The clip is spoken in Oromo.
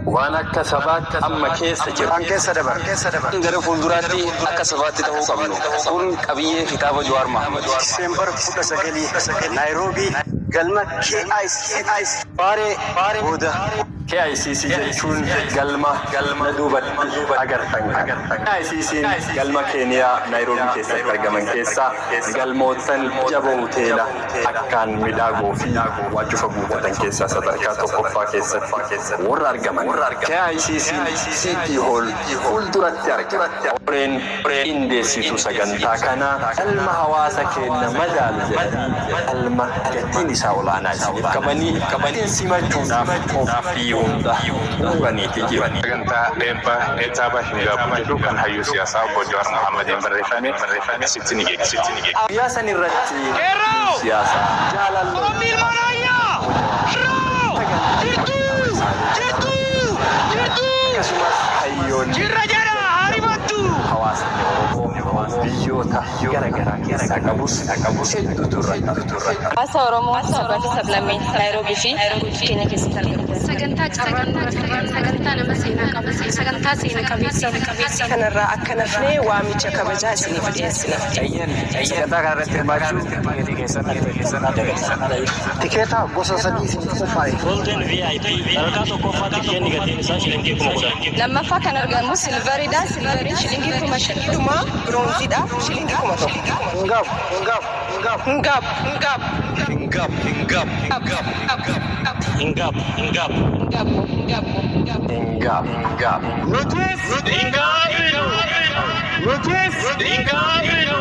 Waan akka sabaatti amma keessa jiru. Waan keessa dabarre. Gara fuulduraatti akka sabaatti ta'uu qabnu. Kun qabiyyee kitaaba Jawaar Mahmad. Diseembar 19, Naayiroobii, galma KICC, Baaree booda. KICC jechuun galma galma duubatti agartan kana. KICC'n galma Keeniyaa Naayiroobii keessatti argaman keessaa galmoottan jaboo hoteela akkaan midhaagoo fi waajufa guuttatan keessaa sadarkaa tokkoffaa keessatti warra argaman. KICC City Hall fuulduratti argama. Horeen qindeessitu sagantaa kanaa galma hawaasa keenya madaalu jedhanii galma gatiin isaa olaanaa isiniif qabanii qabanii simachuudhaaf qophii hunda xumuraniiti jiru. Sagantaa eebba kitaaba Hin Gaabbu jedhu kan hayyuu siyaasaa obbo Jawaar Mohammadiin barreeffame asitti ni geessisa. Guyyaa san irratti siyaasaa jaalalloon akkasumas hayyoonni hawaasni Oromoo biyyoota gara garaa keessaa qabus hedduutu irratti Hawaasa Oromoo sabaa fi sablammii Naayiroobii fi guutuu Keeniyaa keessatti argamu. Sagantaa carraan sagantaa nama seenaa qabu, sagantaa seena qabeessa. Kanarraa akka nafnee waamicha kabajaa isiniif dhiyeessina. Sagantaa kana irratti hirmaachuu tikeetii keessan Tikeeta gosa sadii isiniif qophaa'e. Golden VIP sadarkaa tokkoffaatti tikeetni gatiin isaa shilingii 10,000. Lammaffaa kan argamu silveriidha. Silveriin shilingii 5,000. Dhumaa biroonziidha. Shilingii 1,000. Hin gaabu, hin gaabu, hin gaabu. Hin gaabu, hin gaabu. Hin gaabu, hin gaabu, hin gaabu. Hin gaabu, hin gaabu. Hin gaabbu, hin gaabbu, hin gaabbu. Hin gaabu, hin gaabu. Nutis hin gaabinu! Nutis hin gaabinu!